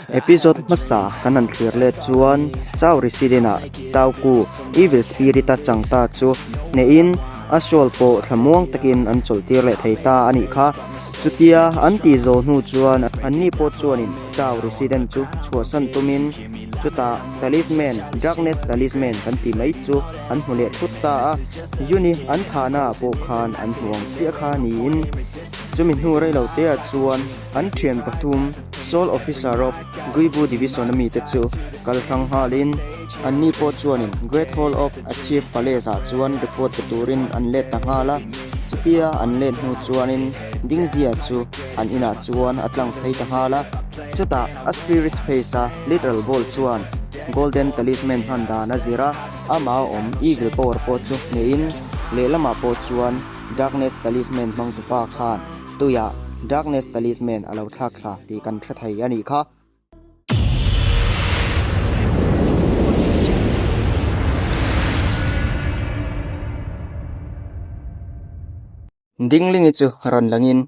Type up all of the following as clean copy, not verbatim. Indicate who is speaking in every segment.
Speaker 1: Episode hmasa kan han thlir let chuan Chau Resident-ah Chau Ku, Evil Spirit-a chang ta chu hnehin a soul pawh thlamuang takin an chawlhtir leh thei ta a nih kha. Chutia an tih zawh hnu chuan anni pawh chuanin Chau Resident chu chhuahsan tumin chutah Talisman, Darkness Talisman kan tih mai chu an hmu leh thut ta a. Yuni an thahnaah pawh khan an hmu ang chiah kha niin chumi hnu reilo teah chuan an thian pathum Soul Officer of Guibu Division a mite chu kal hrang nghalin anni pawh chuanin Great Hall of Achieve Palace ah chuan report pe turin an let ta nghal a. Chutia an let hnu chuanin Dingzia chu an inah chuan a tlang phei ta nghal a. Chutah a Spirit Space a Literal Ball chuan Golden Talisman hman dan a zir a, amah a awm Evil Power pawh chu hnehin lehlamah pawh chuan Darkness Talisman hmangtupa khan Tuiah Darkness Talisman a lo thlak thla tih kan hre thei a nih kha. Dinglingi chu rawn langin,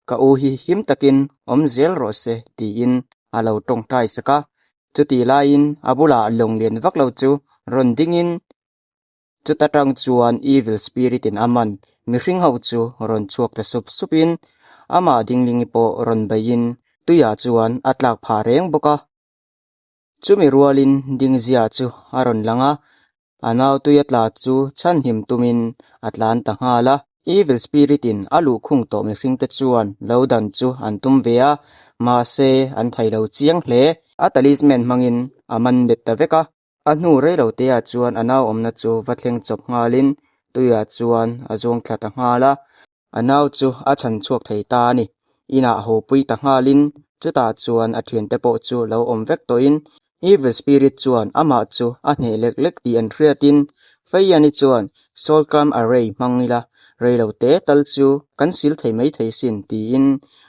Speaker 1: Ka u hi him takin awm zel rawh se tiin a lo tawngtai sak a. Chutih laiin a bulah lawng lian vak lo chu rawn dingin Chuta tang chuan evil spirit in a man mihring ho chu rawn chhuak ta sup sup in amah dinglingi pawh rawn bei in tuiah chuan a tlak phah reng bawk a. Chumi rualin dingzia chu a rawn lang a, a nau tuia tla chu chhanhim tumin a tlan ta nghal a. Evil spirit in a luhkhung tawh mihring te chuan lo dan chu an tum ve a, mahse an thei lo chiang hle. A talisman hmangin a man bet ta vek a. A hnu rei lo te ah chuan a nau awmna chu va thleng chawp nghalin tuiah chuan a zuang thla ta nghal a, a nau chu a chhan chhuak thei ta a ni. Inah haw pui ta nghalin chutah chuan a thiante pawh chu lo awm vek tawhin Evil Spirit chuan amah chu a hneh lek lek tih an hriatin Feiani chuan Soul Climb Array hmang ila rei lo te tal chu kan sil thei mai thei sin tiin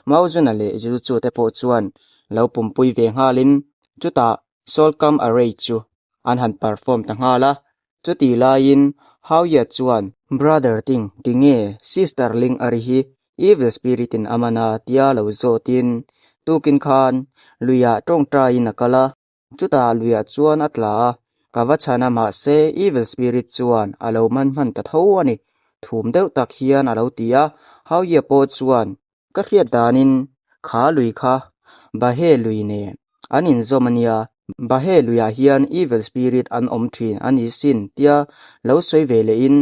Speaker 1: Mauzuna leh Julchu te pawh chuan lo pumpui ve nghalin chutah Soul Cam Array chu an han perform ta nghal a, chutih laiin Hauia chuan, Brother Ting, tinge Sister Ling a ri hi Evil Spirit in a man a tia lo zawtin tukin khan luiah tawngtaiin a kal a, chutah luiah chuan a tla a, ka va chhan a mahse Evil Spirit chuan a lo man hman ta tho a ni, thum deuh tak hian a lo ti a, Hauia pawh chuan Ka hriat danin kha lui kha Bahe lui nen an inzawm a nia, Bahe luiah hian evil spirit an awm thin a ni sin tia lo sawi ve lehin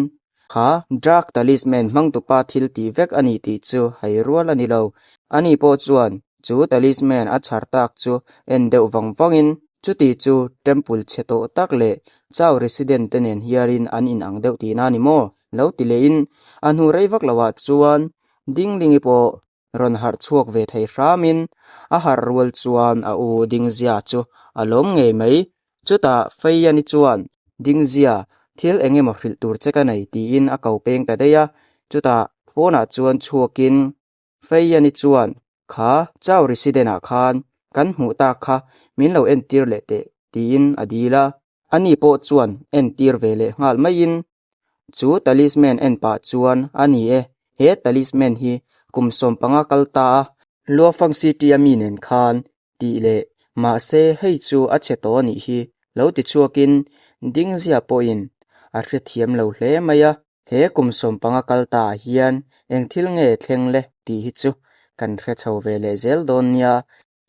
Speaker 1: kha drug talisman hmangtupa thil tih vek a ni tih chu hai rual a ni lo. Ani pawh chuan chu talisman a chhar tak chu en deuh vang vangin chuti chu temple chhe tawh tak leh Chau resident te nen hianin an inang deuh tihna a ni maw? Lo ti lehin a hnu rei vak loah chuan Dinglingi pawh rawn harh chhuak ve thei hramin a harh rual chuan a u Dingzia chu a lawm ngei mai. Chutah Feiani chuan, Dingzia, thil eng emaw hrilh tur che ka nei tiin a ko peng ta daih a. Chutah pawnah chuan chhuakin Feiani chuan, Kha Chau Resident-ah khan kan hmuh tak kha min lo entir leh teh tiin a dil a. Ani pawh chuan entir ve leh nghal maiin Chu talisman en pah chuan a ni e, he talisman hi kum 15 kal ta a, Luofang City a mi nen khan tih leh mahse hei chu a chhe tawh a nih hi lo ti chhuakin Dingzia pawhin a hrethiam lo hle mai a, he kum 15 kal ta ah hian eng thil nge thleng le tih hi chu kan hre chho ve leh zel dawn nia.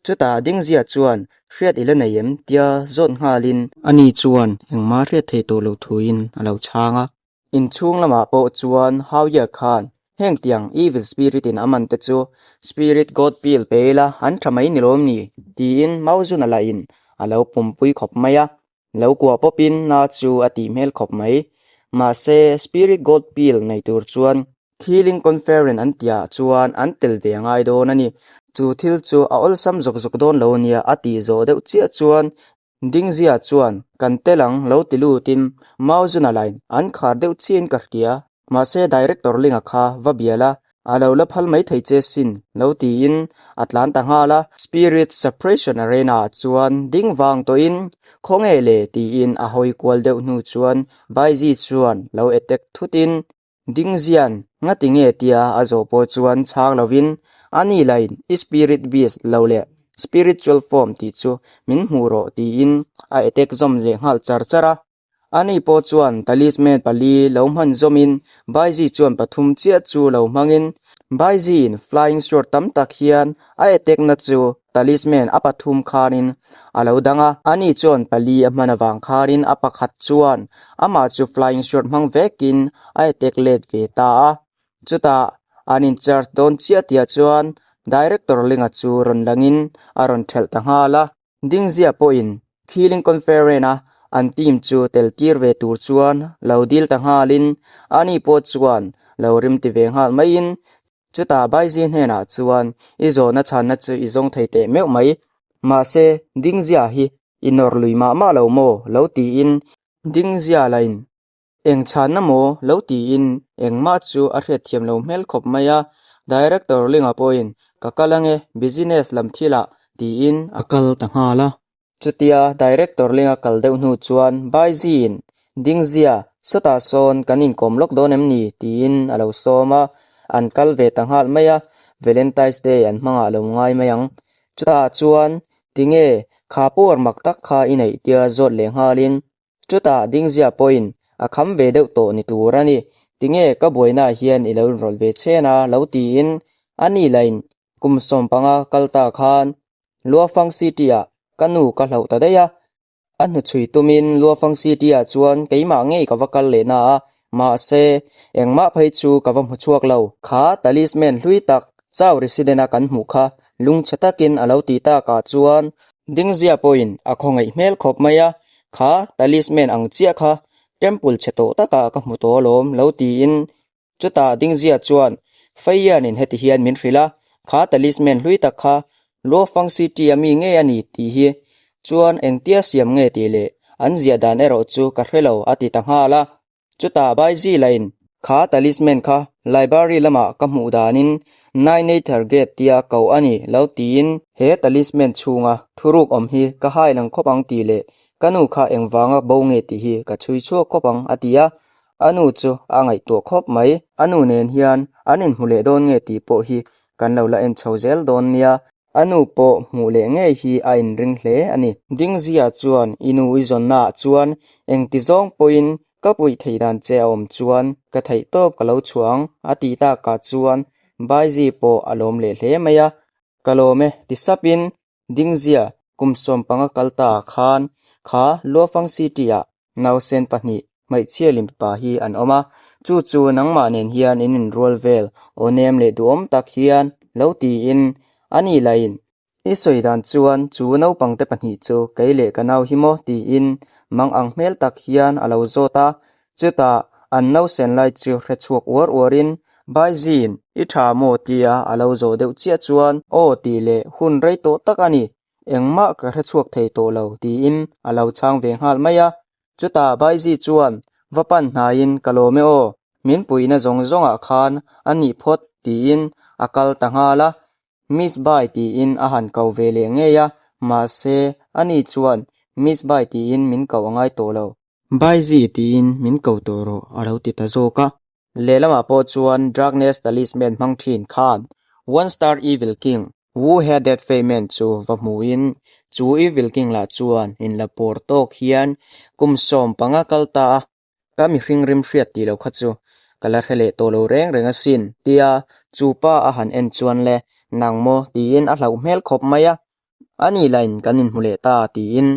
Speaker 1: Chutah Dingzia chuan hriat i la nei em tia zawt nghalin. Ani chuan engmah hriat thei tawh lo thuin a lo chhang a. Inchhung lamah pawh chuan Hauia khan heng tiang evil spirit in a man te chu spirit god pill pe ila an tha mai ni lawm ni tiin Mauzuna lahin a lo pumpui khawp mai a. Lo kuah pawpin na chu a tih hmel khawp mai. Mahse spirit god pill nei tur chuan Healing Conference an tihah chuan an tel ve ngai dawn a ni. Chu thil chu a awlsam zawk zawk dawn lo nia a tih zawh deuh chiah chuan Dingzia chuan kan tel ang lo ti lutin Mauzuna line an khar deuh chiahin ka hria. Mahse Director Linga kha va bial a, a lo la phal mai thei che sin lo tiin a tlan ta nghal a. Spirit Suppression Arena ah chuan ding vang tawhin khawnge le tiin a hawi kual deuh hnu chuan Baiji chuan lo attack thutin Dingzian, ngati nge tia a zawh pawh chuan chhang lovin, A ni lain i spirit beast lo leh Spiritual form tih chu min hmuh rawh tiin a attack zawm leh nghal char char a. Ani pawh chuan talisman pali lo hman zawmin Baiji chuan pathum chiah chu lo hmangin Baiji-in flying sword tam tak hian a attack na chu talisman a pathum khanin a lo dang a. Ani chuan pali a hman avang khanin a pakhat chuan amah chu flying sword hmang vekin a attack let ve ta a. Chutah an in charge dawn chiah tihah chuan Director Linga chu rawn langin a rawn thelh ta nghal a. Dingzia pawhin Khiling Conference-a an team chu tel tir ve tur chuan lo dil ta nghalin ani pawh chuan lo rim ti ve nghal maiin chutah Baiji hnenah chuan i zawhna chhanna chu i zawng thei teh meuh mai. Mahse, Dingzia hi i nawr lui mah mah lo maw? lo tiin Dingzia lain Eng chhanna maw? lo tiin engmah chu a hriatthiam lo hmel khawp mai a, Director Linga pawhin ka kal ange, business lam thilah tiin a kal ta nghal a. Chutia Director Linga kal deuh hnu chuan Baiziin, Dingzia, sawtah sawn kan inkawm lawk dawn em ni? tiin a lo sawm a, an kal ve ta nghal mai a, Valentine's Day an hmangah lo ngai mai ang. Chutah chuan tinge kha power mak tak kha i neih tia zawt leh nghalin Chutah Dingzia pawhin a kham ve deuh tawh ni tur a ni. Tinge ka buainaah hian i lo inrawlh ve chhen a lo tiin a ni lain kum 15 kal ta khan Luafang City-ah ka nu ka hlauh ta daih a. A hnuchhui tumin Luafang City-ah chuan keimah ngei ka va kal leh na a, mahse engmah phei chu ka va hmu chhuak lo. Kha talisman hlui tak Chau Resident-a kan hmuh kha lungchhe takin a lo ti takah chuan Dingzia pawhin a khawngaih hmel khawp mai a, Kha talisman ang chiah kha temple chhe tawh takah ka hmu tawh alawm lo tiin chutah Dingzia chuan Feiyanin heti hian min hrilh a, kha talisman hlui tak kha Luofang City a mi ngei a ni tih hi chuan engtia siam nge tih leh an ziah dan erawh chu ka hre lo a ti ta nghal a. Chutah Baiji lain kha talisman kha library lamah ka hmuh danin Nine-Ether Gate tia koh a ni lo tiin he talisman chhunga thuruk awm hi ka hai lang khawp ang tih leh ka nu kha engvanga bo nge tih hi ka chhui chhuak khawp ang a ti a, a nu chu a ngaihtuah khawp mai. A nu nen hian an inhmu leh dawn nge tih pawh hi kan lo la en chho zel dawn nia. A nu pawh hmuh leh ngei hi a inring hle a ni. Dingzia chuan i nu i zawnnaah chuan engti zawng pawhin ka puih thei dan che a awm chuan ka theih tawp ka lo chhuah ang a tih takah chuan Baiji pawh a lawm leh hle mai a. Ka lawm e ti sapin Dingzia kum 15 kal ta khan kha Luofang City-ah Nausen pahnih hmeichhia limpa hi an awm a, chu chu nangmah nen hian in inrual vel aw nem leh duhawm tak hian lo tiin a ni lain i sawi dan chuan chu naupangte pahnih chu kei leh ka nau hi maw tiin mang ang hmel tak hian a lo zawt a, chutah an nausen lai chu hre chhuak uar uarin Baizin i tha maw tia a lo zawh deuh chiah chuan aw tih leh hun rei tawh tak a ni. Engmah ka hre chhuak thei tawh lo tiin a lo chhang ve nghal mai a. Chutah Baiji chuan va pan hnaiin ka lawm e aw, min puihna zawng zawngah khan a nih phawt tiin a kal ta nghal a. Miss Bai tiin a han ko ve leh ngei a, mahse ani chuan Miss Bai tiin min ko a ngai tawh lo. Baiji tiin min ko tawh rawh a lo ti ta zawk a. Lehlamah pawh chuan Darkness Talisman hmang thin khan One Star Evil King Wu He Dead Fei Man chu va hmuhin chu Evil King lah chuan inla pawr tawk hian kum 15 kal ta a, ka mihring rim hriat tih lo kha chu ka la hre leh tawh lo reng reng asin tia chu pa a han en chuan le nang maw tiin a hlauh hmel khawp mai a, ani lain kan inhmu leh ta tiin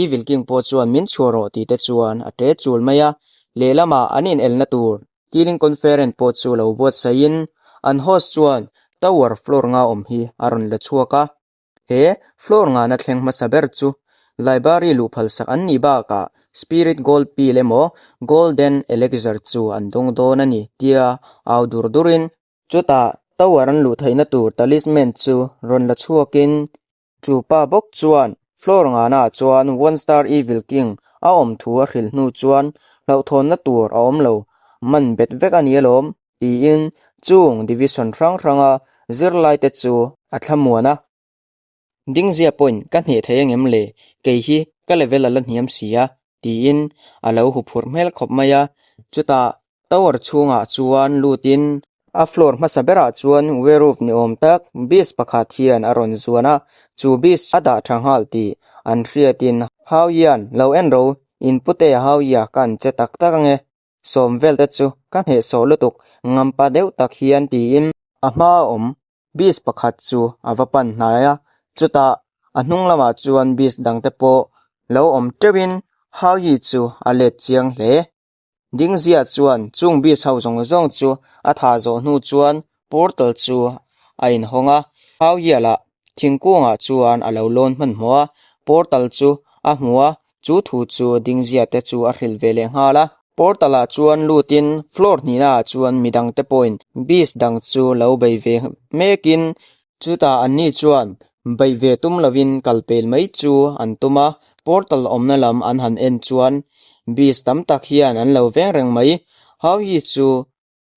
Speaker 1: Evil King pawh chuan min chhuah rawh tih te chuan a ṭe chul mai a, lehlamah an inelna tur Killing Conference pawh chu lo buatsaihin an host chuan Tower floor nga awm hi a rawn la chhuak a. He floor ngana thleng hmasa ber chu Library luh phalsak an nih bakah Spirit Gold Pill emaw Golden Elixir chu an dawng dawn a ni tia au dur durin chutah Tower an luh theihna tur talisman chu rawn la chhuakin Chu pa bawk chuan floor ngana chuan One Star Evil King a awm thu a hrilh hnu chuan hlauhthawnna tur a awm lo, man bet vek a ni alawm tiin chung division hrang hranga zirlaite chu a thlamuan a. Dingzia pawhin ka hneh thei angem le, kei hi ka level a la hniam si a tiin a lo huphurh hmel khawp mai a. Chutah tower chhungah chuan lutin. A floor hmasa berah chuan werewolf ni awm tak beast pakhat hian a rawn zuan a, chu beast a dah tha nghal tih an hriatin Hau hian lo en ro in pute Hau ia ka an che tak tak ange sawm vel te chu ka hnehsawh lutuk ngampa deuh tak hian tiin a hma a awm beast pakhat chu a va pan hnai a, chutah a hnung lamah chuan beast dang te pawh lo awm teuhin Hau hi chu a let chiang hle. Dingzia chuan chung beast ho zawng zawng chu a thah zawh hnu chuan portal chu a inhawng a, Hau hialah thingkungah chuan a lo lawn hmanhmawh a, portal chu a hmu a, chu thu chu Dingzia te chu a hrilh ve leh nghal a. Portal ah chuan lutin floor hnihna ah chuan midang te pawhin beast dang chu lo bei ve mekin chutah anni chuan beih ve tum lovin kal pel mai chu an tum a, portal awmna lam an han en chuan beast tam tak hian an lo veng reng mai. Hau hi chu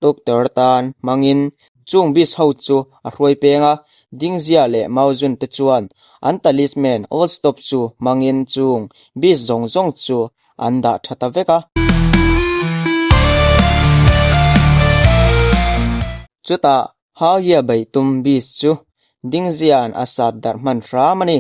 Speaker 1: Doctor tan hmangin chung beast ho chu a hruai peng a, Dingzia leh Maozun te chuan an talisman All Stop chu hmangin chung beast zawng zawng chu an dah tha ta vek a. Chutah Hauhia beih tum beast chu Dingzia'n a sat darh hman hram a ni.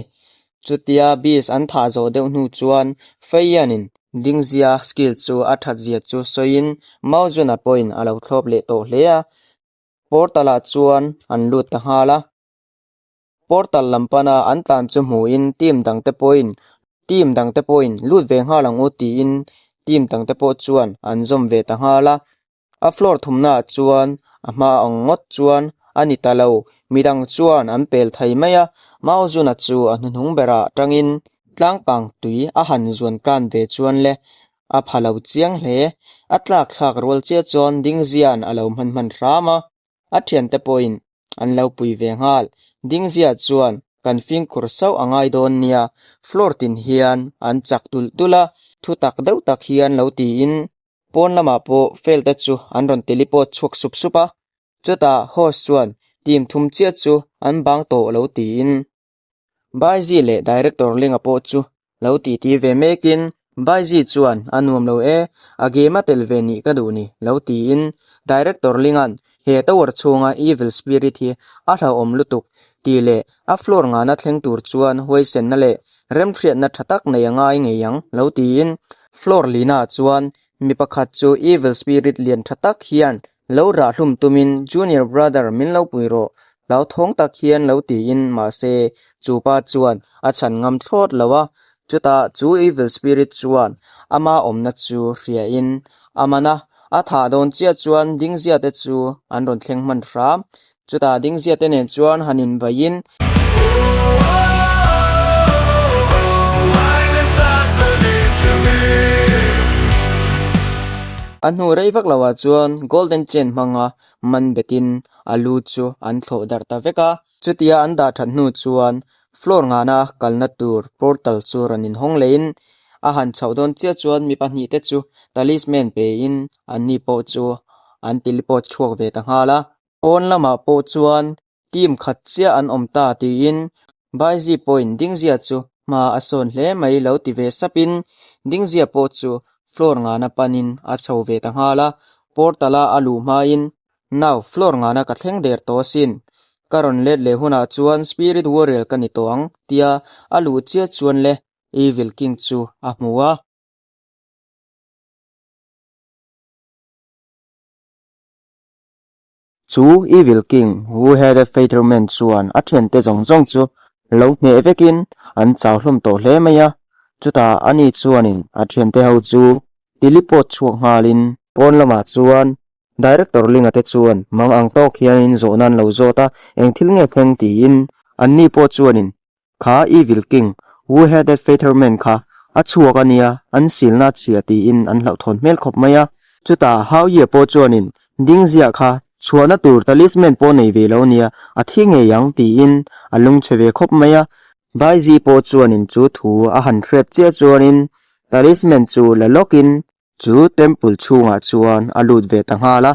Speaker 1: Chutia beast an thah zawh deuh hnu chuan Feiyanin Dingzia skill chu a that zia chu sawiin Maozuna pawhin a lo thlawp leh tawh hle a, portal-ah chuan an lut ta nghal a. Portal lam pana an tlan chu hmuhin team dangte pawhin team dangte pawhin lut ve nghal ang u tiin team dangte pawh chuan an zawm ve ta nghal a. A floor thumnaah chuan a hma ang ngawt chuan a ni ta lo, midang chuan an pel thei mai a, Maozuna chu a hnuhnung berah tangin tlangkang tui a han zuan kan ve chuan le a pha lo chiang hle. A tlak thlak rual chiah chuan Dingzia'n a lo hman hman hram a, a thiante pawhin an lo pui ve nghal. Dingzia chuan kan fimkhur sauh a ngai dawn nia, floor tin hian an chak tulh tulh a, thu tak deuh tak hian lo tiin Pawn lamah pawh fail te chu an rawn teleport chhuak sup sup a, chutah host chuan team thum chiah chu an bang tawh lo tiin Baiji leh director Linga pawh chu lo titi ve mekin Baiji chuan a nuam lo e, a game a tel ve nih ka duh ni lo tiin director Linga'n he tower chhunga evil spirit hi a hlauhawm lutuk tih leh a floor ngana thleng tur chuan huaisenna leh remhriatna tha tak nei a ngai ngei ang lo tiin floor lina chuan mi pakhat chu evil spirit lian tha tak hian lo rah hlum tumin junior brother min lo pui rawh hlauthawng tak hian lo tiin mahse chu pa chuan a chhan ngam thlawt lo a chutah chu evil spirit chuan ama awmna chu hria in a man a a thah dawn chiah chuan dingzia te chu an rawn thleng hman hram Chutah dingzia te nen chuan han inbaiin. A hnu rei vak lo ah chuan Golden Chain hmanga man betin a lu chu an thlawh darh ta vek a. Chutia an dah that hnu chuan floor ngana kalna tur portal chu rawn inhawng leiin a han chhoh dawn chiah chuan mi pahnih te chu talisman pein anni pawh chu an teleport chhuak ve ta nghal a. Pawn lamah pawh chuan team khat chiah an awm ta tiin Baiji pawhin Dingzia chu hma a sawn hle mai lo ti ve sapin Dingzia pawh chu floor ngana panin a chho ve ta nghal a, portal a a luh hmain Nau, floor ngana ka thleng der tawh asin, ka rawn let leh hunah chuan Spirit Warrior ka ni tawh ang tia a luh chiah chuan le Evil King chu a hmu a. Chu Evil King Wu Headed Featherman chuan a thiante zawng zawng chu lo hneh vekin an chau hlawm tawh hle mai a. Chutah ani chuanin a thiante ho chu teleport chhuak nghalin pawn lamah chuan Director Linga te chuan mang ang tawk hianin zawhna an lo zawt a, eng thil nge thleng tiin anni pawh chuanin Kha Evil King, Wu Headed Featherman kha a chhuak a nia, an silna a chhia tiin an hlauhthawn hmel khawp mai a. Chutah Hao Ye pawh chuanin Ding Zia kha chhuahna tur talisman pawh nei ve lo nia, a thi ngei ang tiin a lungchhe ve khawp mai a. Bai Zi pawh chuanin chu thu a han hriat chiah chuanin talisman chu la lawkin chu temple chhungah chuan a lut ve ta nghal a.